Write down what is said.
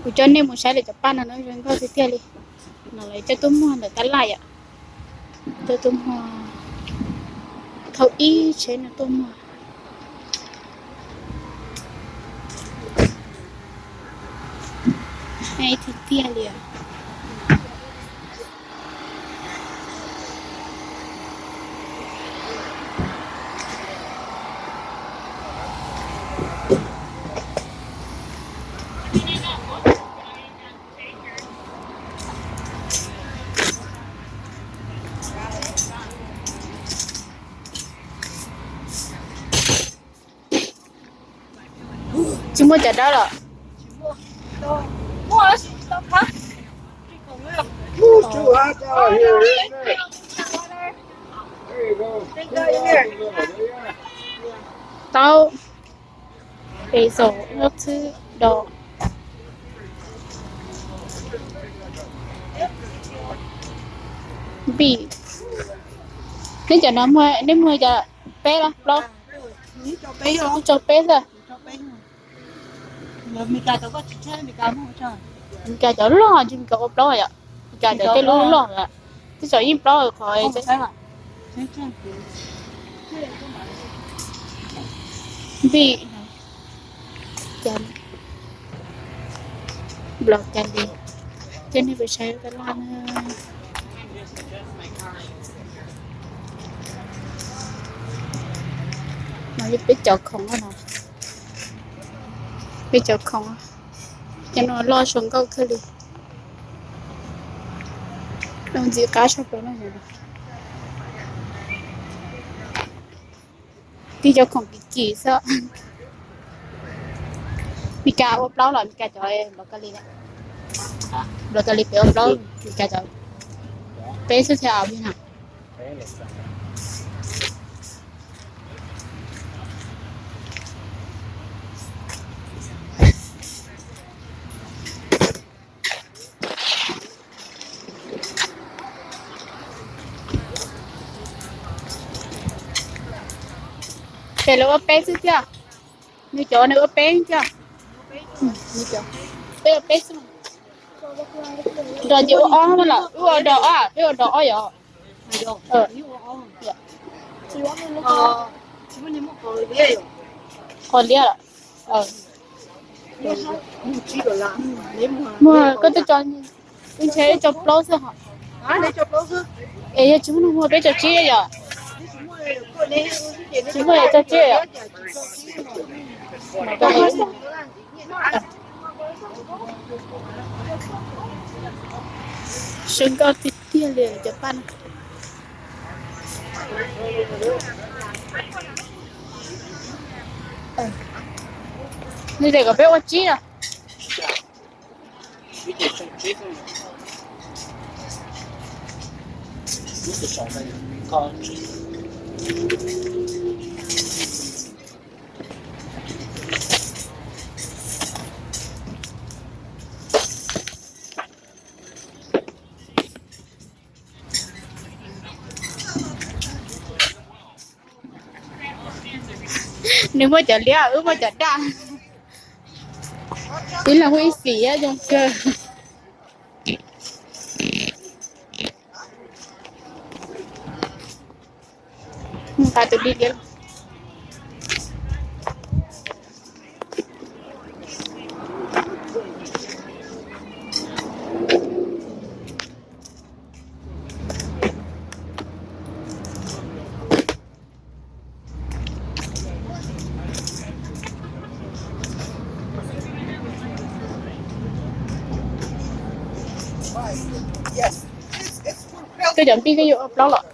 Kuv coj nej mus saib lawv cov paj no na, zoo nkauj tiag tiag li. No lawv coj tuaj muag ntawm tab laj yom. Coj tuaj muag, thauj ib tsheb no tuaj muag. Tiag tiag li. Tsis muaj cov dawb los? Taub, pes xo, ob txhwb, do, npij. Neb cov no muag, neb muag cov peb los plaub? Neb tso peb xwb. Mes Kas cov loj, ntshe Mes Kas ua plaub yom. Mes Kas cov tej lub loj, tej zaum yeej plaub qhov. Npij, nplos cas li, coj nej pais saib tab laj na. No yog peb cov khoom no, peb cov khoom, cov no loj zoo nkauj kawg li. Loj ntxim qab tshaj plaws no. Tib cov khoom kim kim xwb. Mes Kas ua plaub los Mes Kas cov nplos kas li, nplos kas li peb ua plaub, Mes Kas cov peb xwb thiab os. Ces lawv ua peb xwb thiab. Nws cov nws ua peb thiab. Peb ua peb xwb. Nrog ces ua ob lawm, wb ua nrog ob, peb ua nrog ob yom. Qhov liab lawm. Muag koj twb tso, ntshe tso plaub xwb hos. Es yog tsis muaj neeg muag peb tso tsib yom. Tsis muaj tso tsib yom. Zoo nkauj tiag tiag li cov paj no. Nws tias kom peb ua tsib no. Nws muaj cov liab, wb muaj cov daj. Ib leeg muaj ib xim zoo kawg. Nqa tus dib liab. Koj cov npij koj yuav ua plaub los?